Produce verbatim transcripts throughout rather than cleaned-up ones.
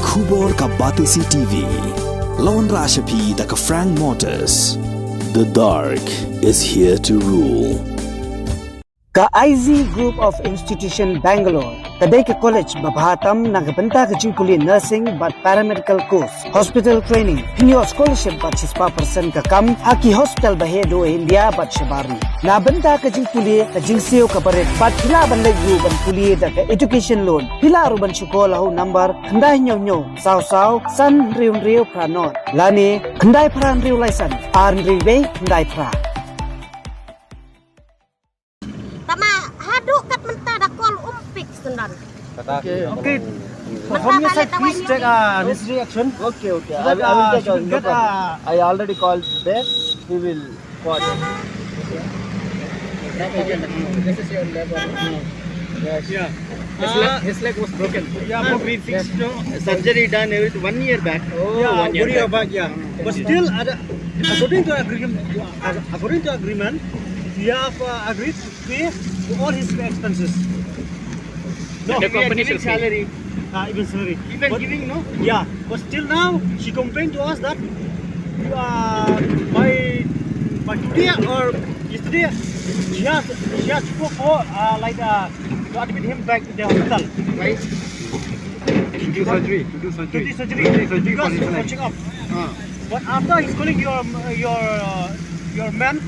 Khubor ka Batesi T V. Lawan Rashapi da ka Frank Motors. The dark is here to rule. Ka I Z Group of Institution Bangalore ka dei ka college ba bha tam na ka bynta ka jingpule nursing bad paramedical course, hospital training, hynñiew scholarship bad shispah percent ka kam ha ki hospital ba heh duh ha India bad shabar ri. Na bynta ka jingpule, ka jingsiew kaba rit bad phi lah ban leit ruh ban pule da ka education loan. Phi lah ruh ban shu call ha u number khyndai hynñiew hynñiew saw saw san hynriew hynriew phra nod lane khyndai phra hynriew lai san ar hynriew wei khyndai phra. Tama haduh kat mynta da call um pick sendal. Okay. From your side, please take a necessary action. Okay, okay. So that, uh, she will get, uh, I already called there. We will coordinate. This is your level. Yes. Yeah. His leg, his leg was broken. Yeah, broken. Yes. Surgery done every one year back. Oh, yeah, one year back, yeah. But still, ada, according to agreement, according to agreement, we have, uh, agreed to pay for all his expenses. No, the company giving salary. Ah, even salary. Even giving, no? Yeah, but still now she complained to us that, uh, by by today or yesterday she has she has to go for, uh, like, uh, to admit him back to the hospital. Why? To do surgery. To do surgery. To do surgery. To do surgery for his leg. Because for check up. Ah. But after he's calling your, your, uh, your man,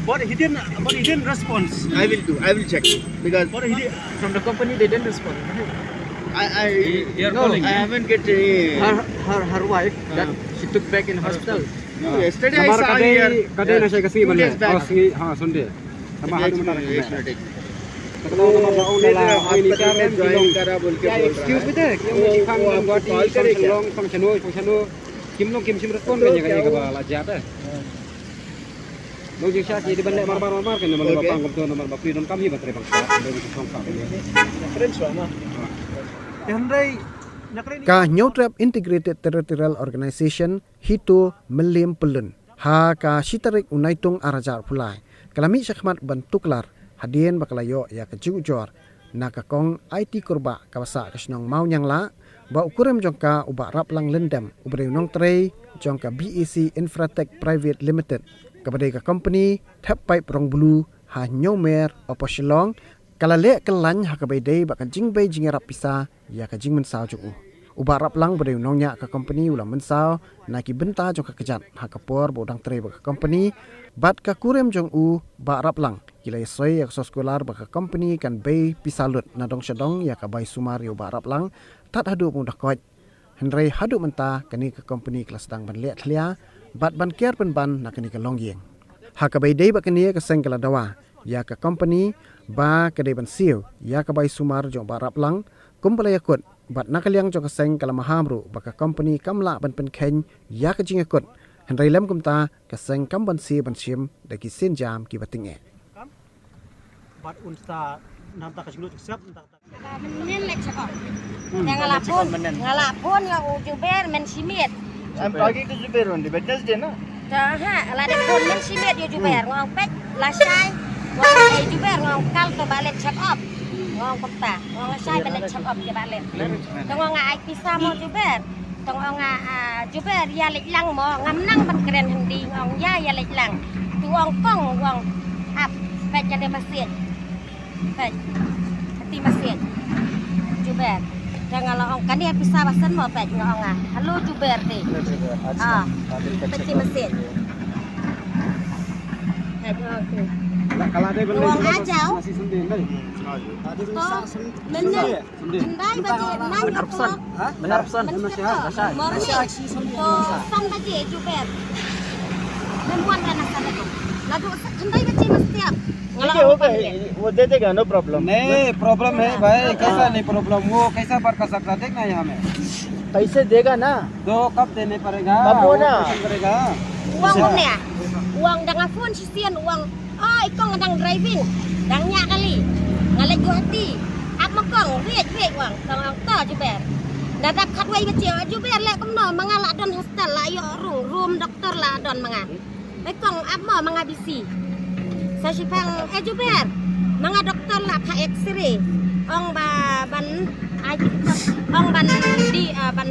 but he didn't, but he didn't respond. I will do. I will check because but he did, from the company they didn't respond. I, I, no, I haven't get any. Her, her, her wife that she took back in hospital. No, yesterday I saw her. Ka dei na shai ka sngi ban leh. Oh, sngi, ha, Sunday. Tama haduh mynta. Excuse me, sir. Ki ong ki khang Guwahati, khang Shillong, khang shano, khang shano. Kim long kim shim respond kan ïa ka, ïa kaba la jia te. Long jingshisha ki dei ban leh mar mar mar mar kan namar ba pang kumto namar ba phi donkam hi ba trei bang sa. Ka Hynñiewtrep Integrated Territorial Organization, HITO, Mylliem Pyllun, ha ka shi tarik u Naitung ar hajar arphew lai, ka la mih shakhmat ban tuklar hadien ba ka la ïoh ïa ka jingujor na ka Kong Aiti Kurbah kaba sah ka shnong Mawnianglah, ba u kurim jong ka u Bah Raplang Lyndem uba dei u nongtrei jong ka BAC Infratech Private Limited, kaba dei ka company thep pipe rong blue ha Hynñiewmer, Upper Shillong, ka la leh kyllain ha kaba ïadei bad ka jingbei jingïarap pisa ïa ka jingmynsaw jong u. U Bah Raplang ba dei u nongñiah ka company u la mynsaw na ki bynta jong ka kjat ha ka por ba u dang trei bad ka company, bad ka kurim jong u Bah Raplang ki la ïasoi ïa ka soskular ba ka company kan bei pisa lut na dong sha dong ïa ka bai sumar ïa u Bah Raplang tad haduh ba u da koit. Hynrei haduh mynta kane ka company ka la sdang ban leh thlia bad ban ker pynban na kane ka longïing. Ha kaba ïadei bad kane ka seng ka la dawa ïa ka company ba ka dei ban siew ïa ka bai sumar jong u Bah Raplang kumba la ïakut, bad na ka liang jong ka seng ka la maham ruh ba ka company kam lah ban pynkheiñ ïa ka jingïakut. Hynrei lem kumta ka seng kam banse ban shim da ki sienjam kiba tyngeh. Bad un sa nangta ka jinglut jingsiap nangta. Mynnin leit check up. Te nga la phone, nga la phone ïa u Juber mynshimiet. I'm talking to Juber only, Wednesday na. Te ha, la dep phone mynshimiet ïa u Juber, nga ong peit lashai. Nga ong, eh, Juber, nga ong kal to ba leit check up. Nga ong kumta, nga ong lashai ba leit check up ïa ba leit. Te nga ong nga ai pisa mo Juber. Te nga ong nga, ah, Juber, ïa leit lang mo, ngam nang ban kren Hindi, nga ong ïa, ïa leit lang. Te u ong kong, u ong ap, peit ka dei message. Peit. Kati message. Juber. Te nga la ong kane pisa ba send mo peit nga ong nga. Hello Juber te. Ah. Peit ti message. Peit nga ong te. Ka la dei ban leit. Ong ajaw. To, mynne. Khyndai baje, nine o'clock. Ha? Mynne. Morning. To san baje, Juber. Mynwan rana sana tu. Ladu khyndai baje mesti ap. ठीक है, वो दे देगा, no problem। नहीं, problem है भाई, कैसा नहीं problem, वो कैसा बार का सकता, देखना यहाँ में। पैसे देगा ना? तो कब देने पड़ेगा? कब वो ना? Question करेगा। Uang ne? Uang dang phone shisien uang. Oi, kong dang driving. Dang ñiah kali. Nga leit Guwahati. Ap ma kong, wait, wait, uang. Tong ong to, Juber. Da dap khatwei baje, Juber leh kumno, ma nga la don hostel, la ïoh room, room doctor la don ma nga. Oi kong, ap mo, ma nga busy. Sa shipang, eh, Juber. Ma nga doctor la pha X-ray. Ong ba ban, ai, ong ban di, ah, ban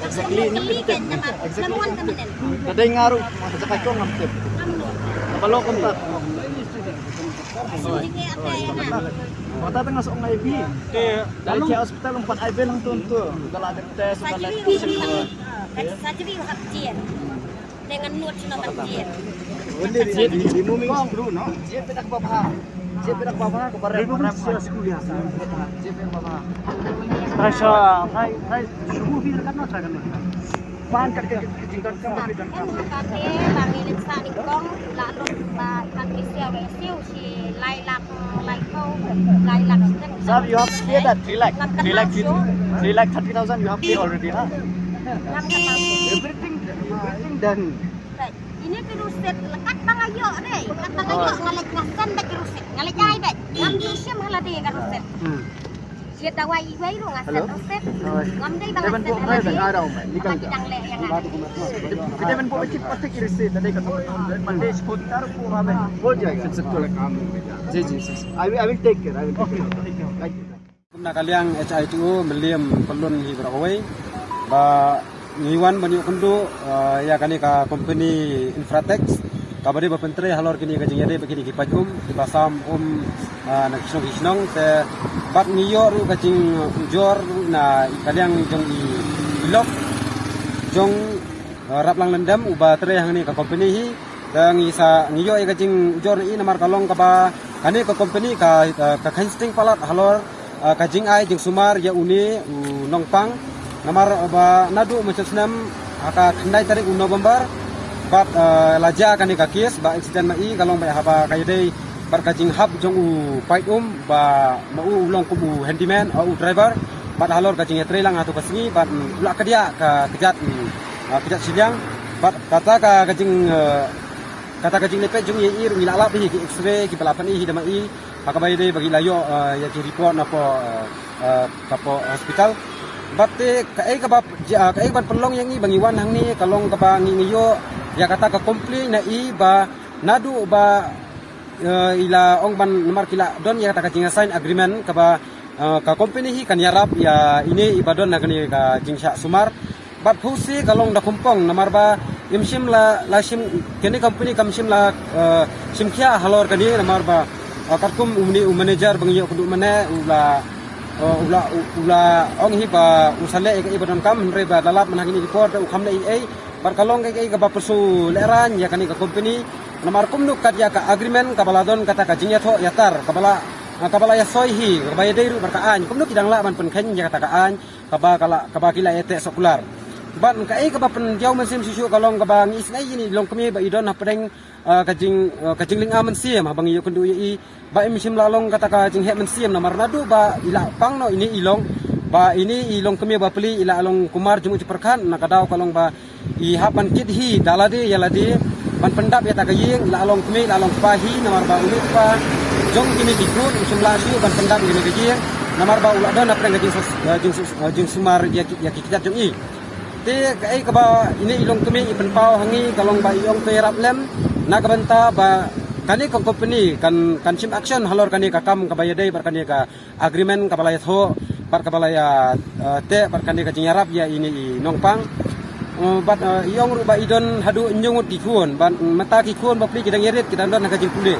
Exactly. Ka dei nga ruh, ka jaka jong ngam tip. Ka ba lok kumta. Mata tengah sok ngai bi. Dari hospital empat ai bi lang tu tu. Kalau ada tes, kalau ada tes. Surgery hap jied. Dengan nuot sino ban jied. Removing screw, no? Jied bedak baba. Jied bedak baba ko bare. Removing screw, ya. Jied bedak baba. Hai sha, hai, hai, shubu hi kan na kan. Pan kat ke jingkon kam. Em kate bang ilin sa ni kong la lok ba ikan misia we siu si lai lak lai ko lai lak. Sir, you have paid that three lakh, three lakh, three lakh thirty thousand you have paid already, na? Everything, everything done. Ini ki rusit lekat bang ayo deh, lekat bang ayo ngalek ngasan deh ki rusit, ngalek jai deh. Ngam di sim hala deh ka rusit. Hmm. Siat dawai iwei ruh ngasan rusit. Ngam dei bang ngasan hala deh. Kita men buat chip patik iri se tadi kata. Mande sekitar ko mabe. Ho jayega. Sir, sir, sir. Ji, ji, sir, sir. I will, I will take care. I will take care. Thank you. Kumna ka liang H I T O Mylliem Pyllun hi baroh kawei ba ngi wan ban ïoh kynduh, uh, ïa kane ka company Infratex. Kaba dei ba pyntrei halor kine ka jingïadei bad kine ki paid um kiba sam um, ah, na ki shnong ki shnong, te bad ngi ïoh ruh ka jingujor ruh na ka liang jong i, i lok jong, ah, Raplang Lyndem uba trei hangne ka company hi. Te ngi sa ngi ïoh ïa ka jingujor na i namar ka long kaba kane ka company ka, ah, ka kheiñ sting palat halor, ah, ka jingai jingsumar ïa une u nongpang. Namar ba naduh mynta snem ha ka khyndai tarik u November bad, ah, la jia kane ka case ba accident ma i ka long ba haba ka ïadei bad ka jinghap jong u paid um ba ma u u long kum u handyman, ah, u driver, bad halor ka jingïatreilang ha tu ka sngi bad, mm, u la kdiah ka kjat, mm, ah, kjat shiliang. Bad kata ka, ka jing, ah, kata ka jingleh peit jong i ruh ngi la lap hi ki X-ray kiba la pynïaid hi da ma i ha kaba ïadei ba ki la ïoh, eh, ïa ki report na pdeng, eh, eh, ka pdeng hospital. Bad te kaei kaba, eh, kaei kaba pynlong ïa ngi ba ngi wan hangne ka long kaba ngi, ngi ïoh ïa kata ka complaint na i ba naduh ba, eh, i la ong ban namar ki la don ïa kata ka jingïasign agreement kaba, eh, ka company hi kan ïarap ïa ine iba don na kane ka jingshah sumar. Bad phusi ka long da khumpong namar ba im shym la, la shim, kane company kam shym la, eh, shim khia halor kane namar ba, eh, katkum une u manager ba ngi ïoh kynduh mynne u la, eh, u la, u, u la ong hi ba u sa leh ïa kaei ba donkam, hynrei ba da lap mynta kine ki por te u kham leh ei ei. Bad ka long kaei kaei kaba pyrshah lehraiñ ïa kane ka company namar kumno kat ïa ka agreement kaba la don kata ka jingïathoh ïatar kaba la, eh, kaba la ïasoi hi kaba ïadei ruh bad ka aiñ, kumno ki dang lah ban pynkheiñ ïa kata ka aiñ kaba ka la, kaba ki la ïateh sohkular. Bad kaei kaba pyndiaw mynsiem shisha ka long kaba ngi isynei ïa ine i longkmie ba i don hapdeng, ah, ka jing, ah, ka jinglynga mynsiem haba ngi ïoh kynduh ïa i ba im shym la long kata ka jingheh mynsiem namar naduh ba i la pang noh ine i long, ba ine i longkmie ba pli i la long kumar jingmut jingpyrkhat na ka daw ka long ba i hap ban kit hi da lade ïa lade ban pyndap ïa kata ka ïing, i la long kmie, i la long kpa hi namar ba une u kpa jong kine ki khun um shym lah shuh ban pyndap ïa kane ka ïing namar ba u la don hapdeng ka jingsus-, eh, jingsus-, eh, jingsumar ïa ki, ïa ki kjat jong i. Te kaei kaba ine i longkmie i pynpaw ha ngi ka long ba i ong to ïarap lem na ka bynta ba kane ka company kan, kan shim action halor kane ka kam kaba ïadei bad kane ka agreement kaba la ïathoh bad kaba la ïa, eh, teh bad kane ka jingïarap ïa ine i nongpang. Eh, bad, eh, i ong ruh ba i don haduh hynñiew ngut ki khun bad mynta ki khun ba pli ki dang ïarit, ki dang don ha ka jingpule.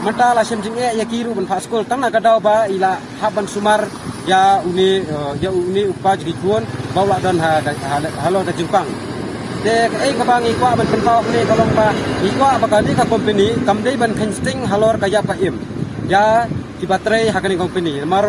Mynta la shem jingeh ïa ki ruh ban phah skul tang na ka daw ba i la hap ban sumar ïa une, eh, ïa une u kpa jong ki khun ba u la don ha, ha, halor ka jingpang. Te kaei kaba ngi kwah ban pynpaw hangne ka long ba ngi kwah ba kane ka company kam dei ban kheiñ sting halor ka ïap ka im ïa kiba trei ha kane ka company. Namar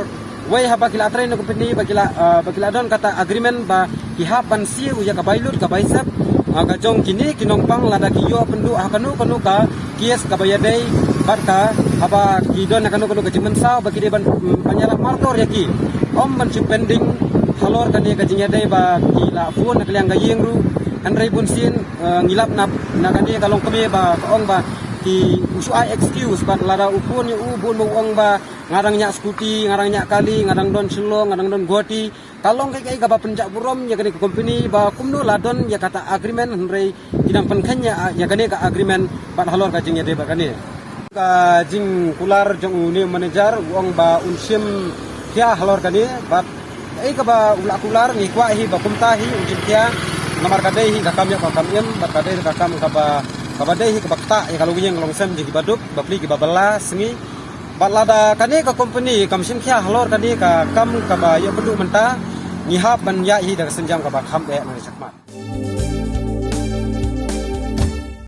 wei haba ki la trei na company ba ki la, ah, ba ki la don kata agreement ba ki hap ban siew ïa ka bai lut ka bai sep, ah, ka jong kine ki nongpang lada ki ïoh pynduh ha kano kano ka case kaba ïadei bad ka, haba ki don ha kano kano ka jingmynsaw ba ki dei ban, ban ïarap martor ïa ki. Ym ban shu pending halor kane ka jingïadei ba ki la phone na ka liang ka ïing ruh. Hynrei bunsien, eh, ngi lap na, na kane ka longkmie ba ka ong ba ki u shu ai excuse bad lada u phone ïa u bun ba u ong ba nga dang ñiah scooty, nga dang ñiah kali, nga dang don Shillong, nga dang don Guwahati. Ka long kaei kaei kaba pynjah burom ïa kane ka company ba kumno la don ïa kata agreement hynrei ki dang pynkheiñ ïa, ïa kane ka agreement bad halor ka jingïadei bad kane. Ka jingkular jong une u manager u ong ba un shim khia halor kane bad kaei kaba u la kular ngi kwah hi ba kumta hi un shim khia namar ka dei hi ka kam ïap ka kam im bad ka dei ka kam kaba, kaba dei hi kaba ktah ïa ka longïing longsem jong kiba duk, ba pli kiba bylla sngi. Bad lada kane ka company kam shim khia halor kane ka kam kaba ïa pynduh mynta, ngi hap ban ïaid hi da ka sienjam kaba kham eh na ka shakmat.